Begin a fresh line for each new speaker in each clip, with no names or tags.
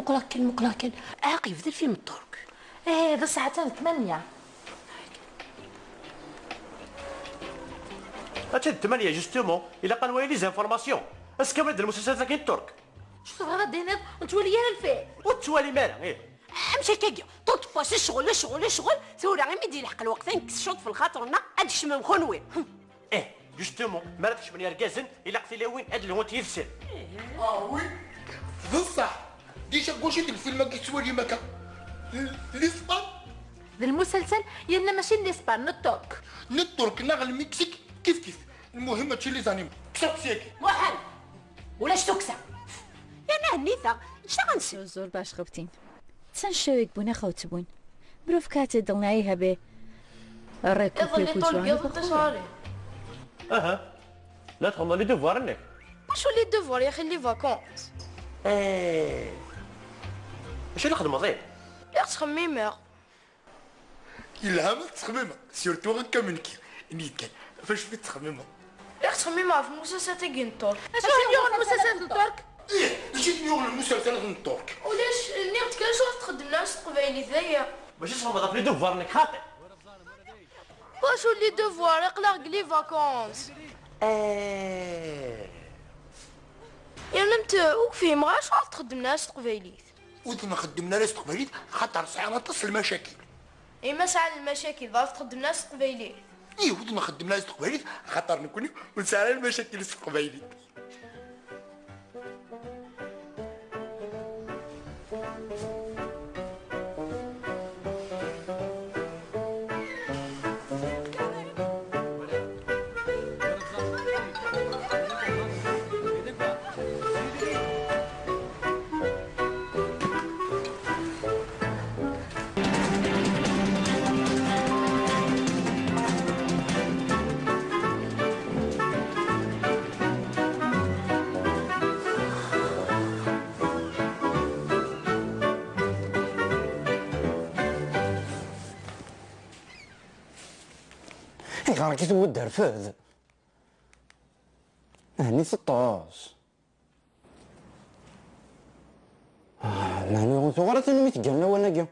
مقلاكن مقلاكن عاقي في الفيلم الترك.
ايه ذا الساعة 8.
هادشي 8 justement الا قالوا les informations est-ce que هاد المسلسل كاين الترك.
شوف غدا دينيض وتولي يا الفيل
وتولي مالها. ايه
امشي كاكي طوط فاش الشغل الشغل الشغل ثورة غير ميدي يلحق الوقت نكس في الخاطرنا هاد الشمام خنوي.
ايه justement ما راتش من يركازن الا قتي وين هاد الهون تيفسر.
اه oui بصح déjà كلشي ديك الفيلم كيتوالي مكا l'Espagne
ذا المسلسل يانا ماشي l'Espagne الترك
الترك ناغ المكسيك كيف كيف. المهم هادشي les animes كسبسيك
محل ولاش تكسى يا هنيثه شنو غنسي
زۆر باش خەوتین چەند شەوێک بوو نەخەوتبووین مرۆڤ کاتێ دڵنیایی هەبێ ڕێک و پێک و جوان.
اها لا تخلى les devoirs انك
واش les devoirs يا اخي les vacances.
ايه اش اللي خدمه ضيف
لا تخميمه
الهام تخميمه surtout غير كمنكي نيت كان فاش في تخميمه
لا تخميمه في المسلسل تاع الترك.
اش اليوم المسلسل الترك؟
ايه جيت اليوم المسلسل الترك
ولاش نيرت كان شو تخدم ناس قبايلي ذايا
ماشي تخمم في les devoirs انك خاطئ.
واش les devoirs اقلاق les vacances.
ايه
يا نمت وفهم غاش تخدم ناس قبايليت
وما خدمنا ناس قبايليت خاطر ساعة تصل المشاكل.
اي ما ساعة المشاكل ضاف تخدم ناس قبايليت.
ايه وما خدمنا ناس قبايليت خاطر نكون ونساعد المشاكل قبايليت.
غير كي تود رفض هني 16 ماني غير تنمي تقالنا وانا كاع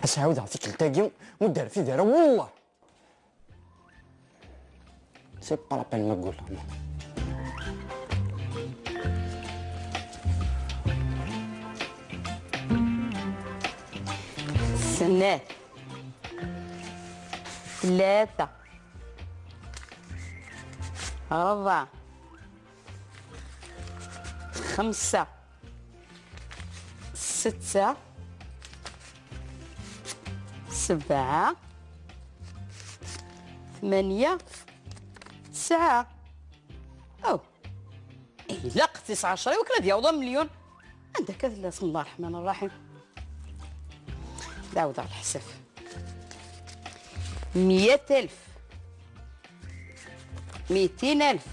اسعاود عطيك التاكي ودار في دار والله c'est pas la peine ما نقولها.
سنات 3 4 5 6 7 8 9. أو إلا 19 وكلا ديال مليون عندك. بسم الله الرحمن الرحيم. داود على الحساب 100,000 200,000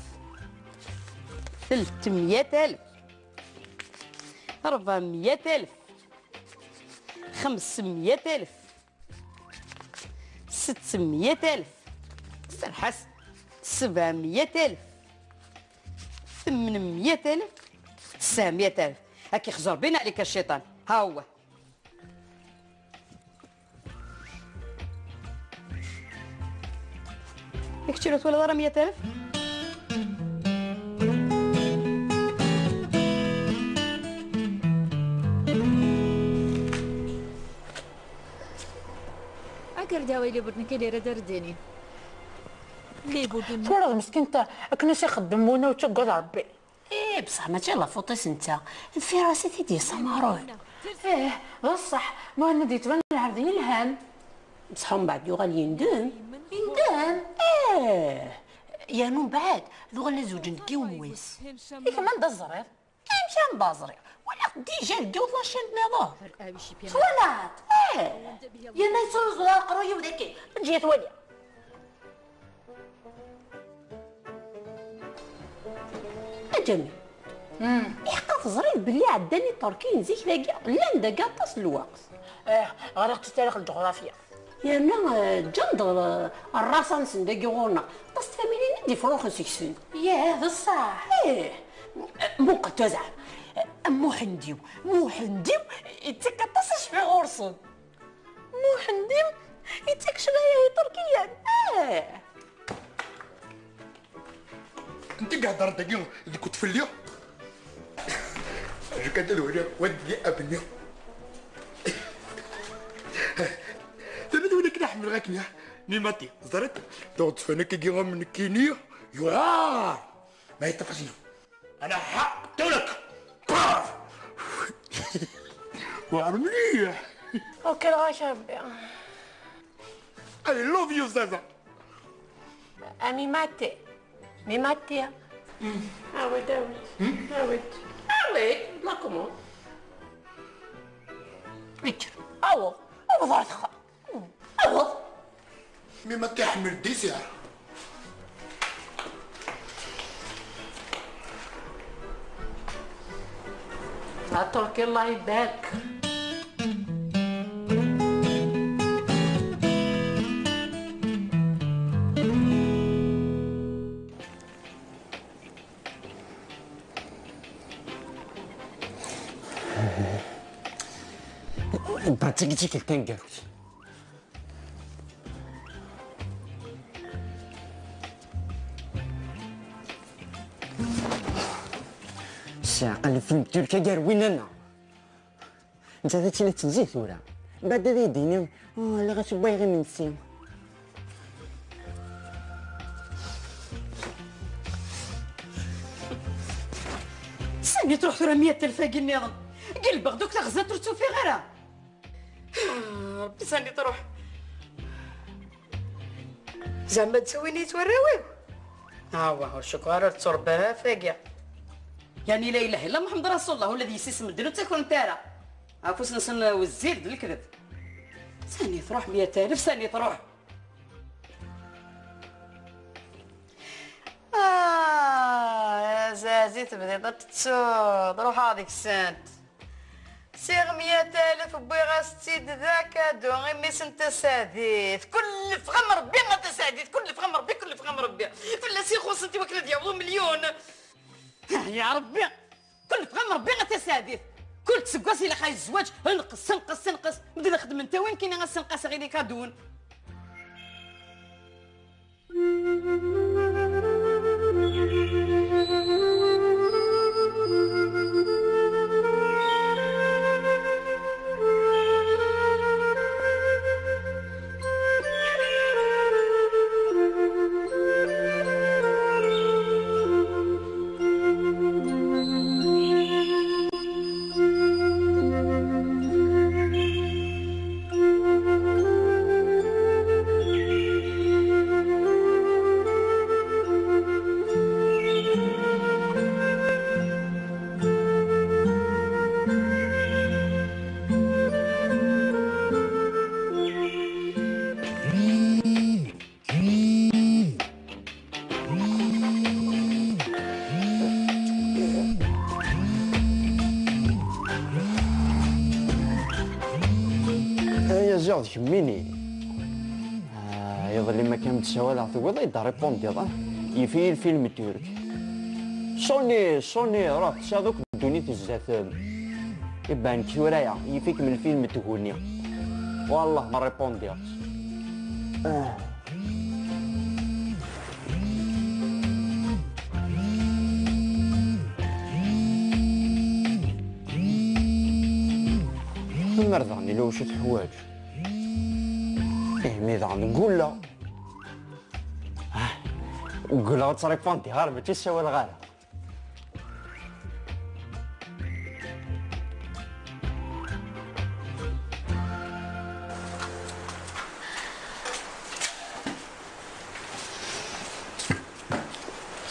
300,000 400,000 500,000 600,000 سرحس 700,000 800,000 900,000. هاكي خزر بين عليك الشيطان. ها هو يكتشلو ولا ضرا 100,000.
ئەگەر داوای لێبوردنەکەی لێرە دەردێنین.
لێبوردن تورا مسكين تا كنا يخدمونا وتقعد ربي.
ايه بصح ماشي la faute انت في راسي تيدي سمارون.
ايه بصح ما ندي تبان العرض يلهان
بصح من بعد يغال يندم يندم. ايه يا من بعد ذو غلا زوج نكي ومويس.
إيه كمان دا الزرير
مشى نبازري ولا déjà لقاو la chaîne نظام صوالات. ايه يا ما يصوز ولا قرويه وذاك تجي تولي اجمي. حقا تزرير بلي عداني التركيين زيك ذاك لان داك طاس الوقت.
اه غرقت التاريخ الجغرافيا
يا نا جندر الراسانسن داكي غورنا طاس فاميلي ندي فروخ سكسن.
ياه بصح.
ايه مو قد تزعم موحنديو موحنديو يتكطس في غرصن موحنديو يتكشغايا تركيا.
انت قاعد دقيقة اللي كنت في اليوم كنت ودي ابني تنا كده حمل غاكنيا نيماتي زرت دوت فنك كي من كينيا يوار ما يتفقش. انا حقتلك باف وعر مليح.
اوكي غاش ربي.
I love you زازا.
امي ماتي مي ماتي
عاود عاود عاود
عاود لا كومون اجر عوض عوض عرضخ عوض
مي ما تحمل ديسير.
تركي الله يبارك.
بعتك تيك تنقرت الساعة الفيلم تركيا قال وين انا انت ذاتي لا تنزيه ثورة بعد ذي يديني لا غتبغي غير من السيم.
سامي تروح ثورة 100,000 النظام قلبك دوك تغزا ترتو في غيرها.
ربي ساني تروح زعما تسويني توريوي
ها شكرا تربى فاقع يعني لا اله الا محمد رسول الله الذي يسيس مدلو تكون تارا عفوس نسن والزيد الكذب. ساني تروح 100,000 ساني تروح.
يا زازي تبدي تتسود روح هذيك السنت سيغ 100,000 بوي غاستيد ذاك دو غير ميس انت ساديت كل فغم ربي غا ساديت كل فغم ربي كل فغم ربي فلا سي خوص انت وكلا ديالو مليون
يا ربي كل فغم ربي غا ساديت كل تسكواس الى خاي الزواج نقص نقص نقص بدا نخدم انت وين كاين غنقص غير لي كادون.
كميني يظل ما كان متساوى ثقوض يدار ريبوندي يفي الفيلم التركي سوني سوني راه تساذوك دوني تزات يبان كثورايا يفيك من الفيلم تقولني والله ما ريبوندي. مرضاني لو شفت حوايج إيه مي نقول لا نقول لا تصريفونتي هربت تسوى الغالة.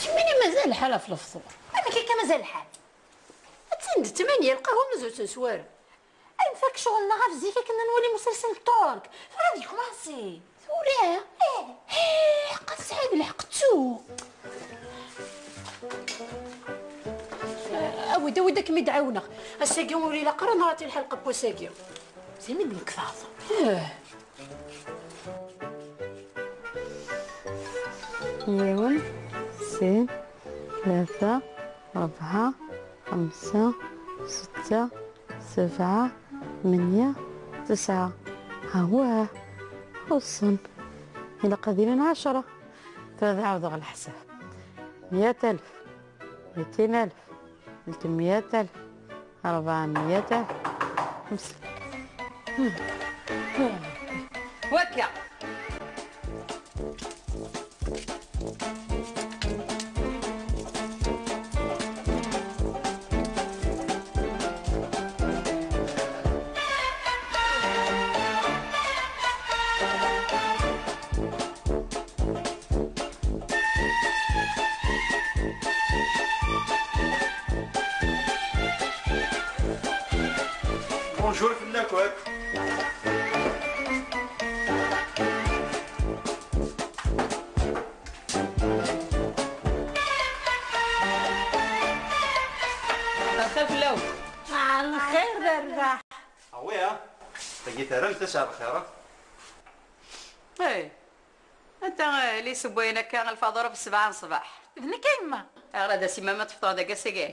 شميني مازال الحالة في الفطور أنا كيكا مازال الحال تسند 8 القهوة مازال تنسوار نفك شغلنا غير في زيكا كنا نولي مسلسل ترك غادي كوماسي ثورة. ايه حقا سعيد لحقتو اويدا ويدا كمي دعاونا الساقي ولي لا قرا نراتي الحلقة بوساقي زين من الكفاضه.
يوم سين 3 4 5 6 7 8 9. ها هو خصن إلى قديم 10. ثلاثة عاود على الحساب. 100,000 200,000 300,000 400,000 5.
وكا
bonjour في اللاكوات.
الخير في اللون.
على الخير الرباح.
اويا تجي ترى تسعة الخير.
اي انت اللي سبوينا كان الفطور في 7 الصباح.
اذنك يما.
راه سيما ما تفطر داك السكاي.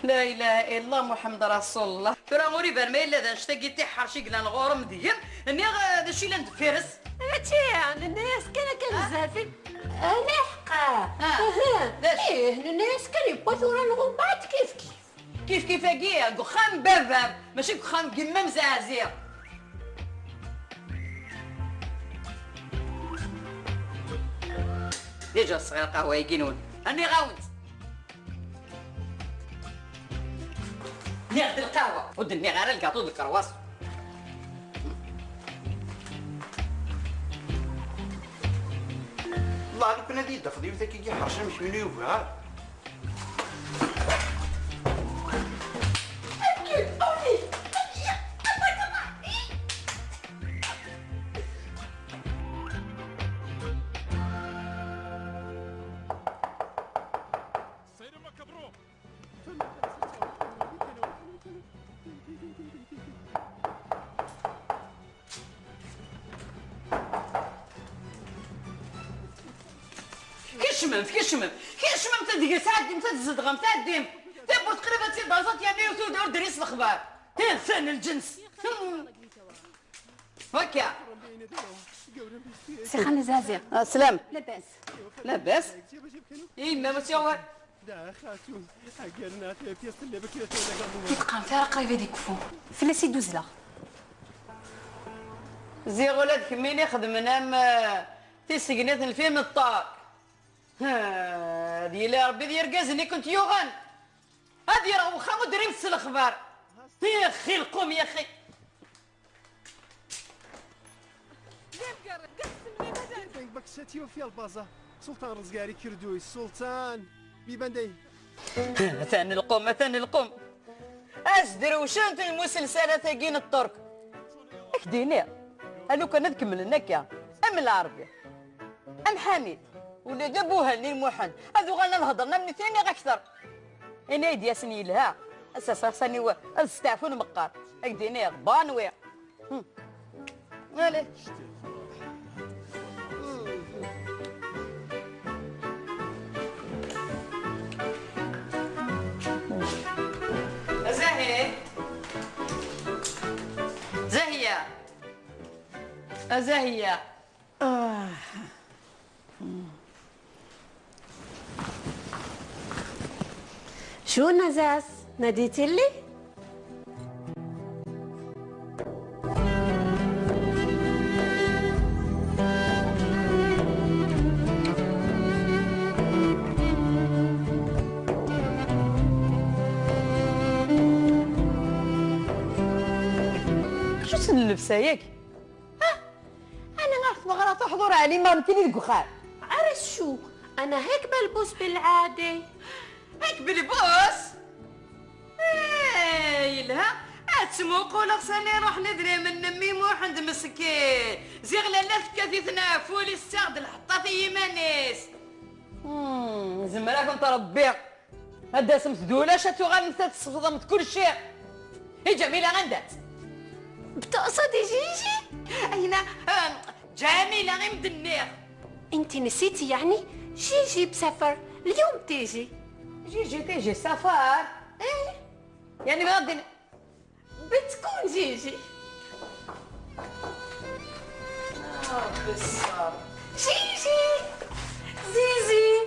لا اله الا الله محمد رسول الله. ترى غريبا ما الا ذا نشتاقي تحر شي قلان غورم ديال اني هذا الشيء اللي ندفرس.
ماشي الناس كان كنزافين انا حقا. ايه الناس كان يبغوا ثورة الغبات كيف كيف
كيف كيف كي قخام بابام ماشي قخام كيما مزعزير. ديجا الصغير قهوة يقينون اني غاونت ناخذ القهوة ودني غير الكاطو الكرواس.
الله لو كنا ذي دخلي وذاك كي حرشه مش من يوفها.
كشمم كشمم كشمم تدق ساعديم تزدغم تعديم تبور تقريبا تيبازات يعني وتدور دريس الخبار تنسان الجنس. هكا
سي خاني زازير.
سلام.
لاباس
لاباس. إما ما تيوه
تبقى فيها قريبه ديك فو فلاسي دوزلا
زي ولاد كميني خدمنا تيسقنيت الفيلم الطاق. هادي لا ربي ديال ركازني كنت يوغان. هادي راه واخا مدري مس الاخبار. يا اخي القوم يا اخي.
سلطان رزقاري كردوي السلطان بيباندي.
ثاني القوم ثاني القوم. اش دروشان المسلسلات كاين الترك. اكديني هلو كان نكمل لنا ام العربي ام حميد ولا دابوها لي المحن هذو غانا نهضرنا من ثاني اكثر. انا يدي سني لها اساسا خصني استعفون مقار اكديني بانوي. مالي زاهي زاهية زاهية.
شو نزاز ناديتي لي؟
شو اللبسه ياك؟ ها انا غير بغرا تحضر علي ما رمتيني الكخار.
عرس شو انا هيك بلبس بالعادة.
هيك بلبوس؟ اي لها اتسموق ولا خصني نروح ندري من نمي موحند مسكين زيغ لا تكاثي ثنافولي الساغد الحطة في يمانيس. زمراكم تربي هدا سمت دولا شاتو غنتا تصدمت كل شيء. هي جميلة غندات.
بتقصدي جيجي؟
اين جميلة غير مدنير.
انت نسيتي يعني جيجي بسفر اليوم تيجي.
جيجي تيجي سفر؟
ايه
يعني بغض
بتكون جيجي.
بالصبر.
جيجي زيزي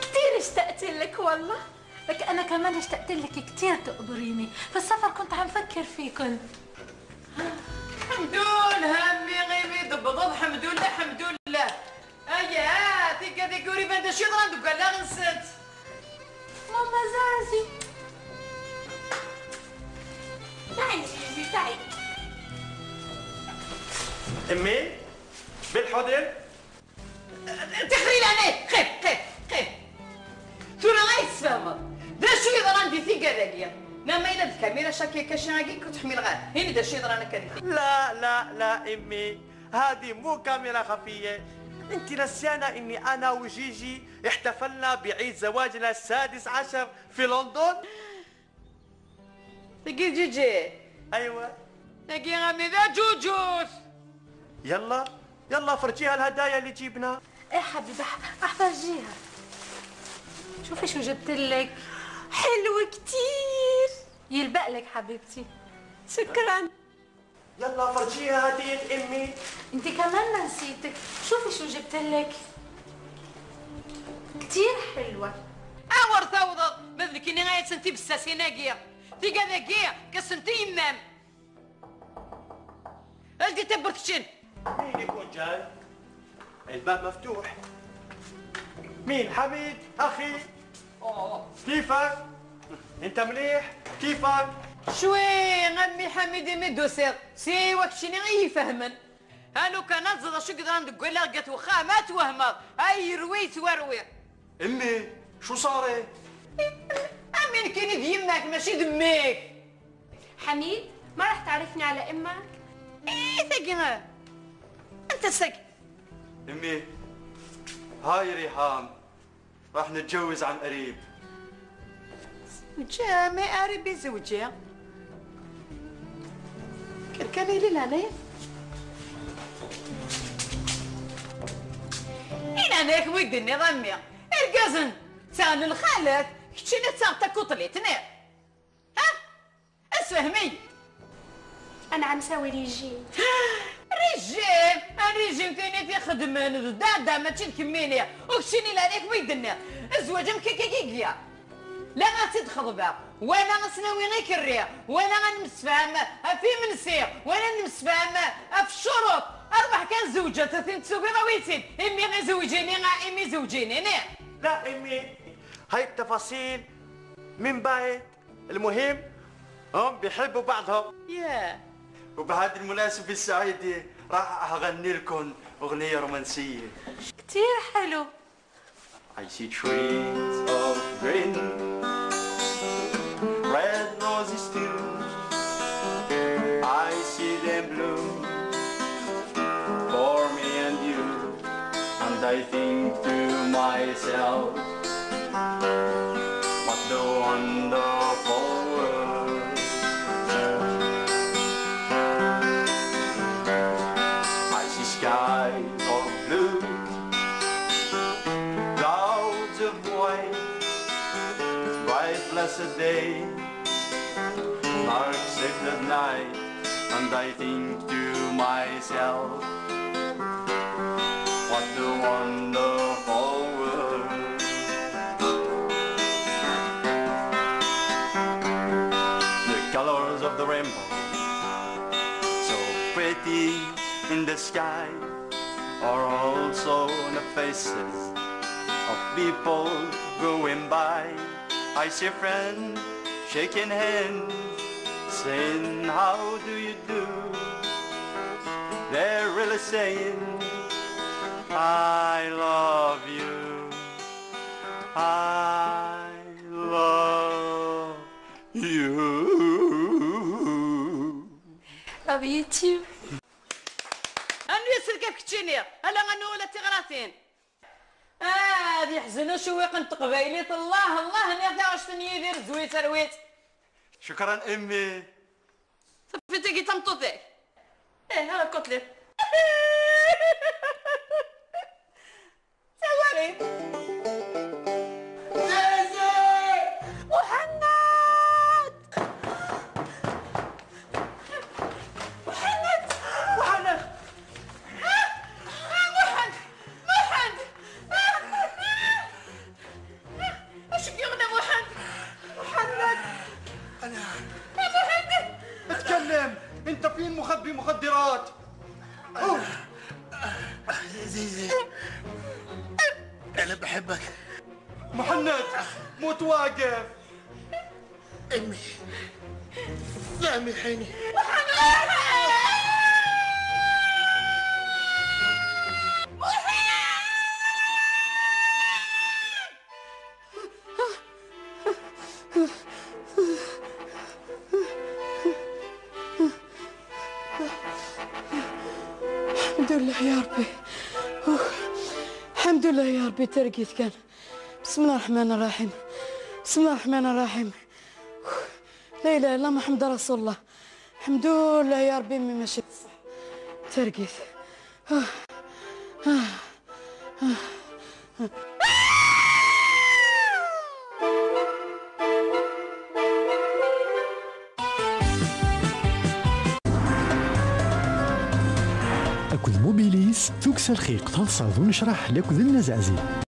كثير اشتقت لك والله.
لك أنا كمان اشتقت لك كثير تقبريني، في السفر كنت عم فكر فيكن.
الحمد لله همي غيبي ضبض الحمد لله الحمد لله. ايا تيكا ديك قريبا دا شي ضران دوكا لا غنسات.
ماما زازي
تعي جيجي تعي.
امي بالحضن
تخري لعناك. خير خير خير تورا غاي تفهم دا شو يضران دي ثيقا ذاكيا ما إلا الكاميرا شاكي كاشاكي كنت حمل غار هيني دا شو يضران كان.
لا لا لا امي هذه مو كاميرا خفية، انت نسيانا اني انا وجيجي احتفلنا بعيد زواجنا 16 في لندن.
تقي جيجي؟
ايوه
تقي غامي ذا جوجوس.
يلا يلا فرجيها الهدايا اللي جبنا.
ايه حبيبي احفرجيها. شوفي شو جبت لك.
حلو كتير
يلبق لك حبيبتي.
شكرا.
يلا فرجيها هدية امي.
انت كمان ما نسيتك، شوفي شو جبت لك كتير حلوة.
اور ثوض مثل كيني غاية سنتي بالساسيناكيا تيكا ذاكيا كسنتي يمام الدي تبرتشين.
مين يكون جاي؟ الباب مفتوح. مين؟ حميد اخي. كيفك؟ انت مليح؟ كيفك؟
شوي غمي حميدي مي دوسير سي وكشيني غي يفهمن. هانو كان نزل شو قدران دقول لها قالت وخا ما توهمر اي رويت وروي.
امي شو صار؟
امين كيني ديماك ماشي دميك.
حميد ما راح تعرفني على امك؟
ايه ثقي انت سك.
امي هاي ريهام راح نتجوز عن قريب.
زوجة ما قريب زوجة كركاني لي لعنايا إلى هناك ويدني ضمي الكازن تاع الخالات كتشينا تاع تاكوطليتنا. ها اسفهمي
انا عم ساوي ريجيم.
ريجيم الريجيم ثاني في خدمة دادا ماشي الكمينية وكشيني لعناك ويدني الزواج مكيكيكيا لا غاتي خضبة وانا غنسناوي غير كريه وانا غنمسفهم في منسي وانا نمسفهم في الشروط. اربح كان زوجة تثين تسوقي غويتين امي غي زوجيني غا امي زوجيني.
لا امي هاي التفاصيل من بعد، المهم هم بيحبوا بعضهم.
يا
وبهذه المناسبة السعيدة راح اغني لكم اغنية رومانسية
كثير حلو.
I see trees of green, red roses too. I see them bloom for me and you, and I think to myself, what a wonderful world. I see skies of blue, clouds of white, bright blessed day, dark sacred night, and I think to myself, what a wonderful world. The colors of the rainbow, so pretty in the sky, are also on the faces of people going by. I see friends shaking hands, saying how do you do. They're really saying I love you, I love you.
Love you too.
أنا يسر كيف كتشيني ألا غنو ولا تغراتين. هذه يحزنوا شويق قبايليت الله الله نيا عشتني يدير زويت رويت.
شكرا امي.
صافي تيجي تمطوطيك. ايه ها كوتلي.
انا بحبك.
محمد موت واقف.
امي سامحيني.
الحمد لله يا ربي. أوه. الحمد لله يا ربي ترقيت كان. بسم الله الرحمن الرحيم، بسم الله الرحمن الرحيم. أوه. لا اله الا الله محمد رسول الله. الحمد لله يا ربي مي ماشي صح ترقيت. آه. آه. آه.
أكد موبيليس تكسر خيق تنصاد ونشرح لك ذن زعزي.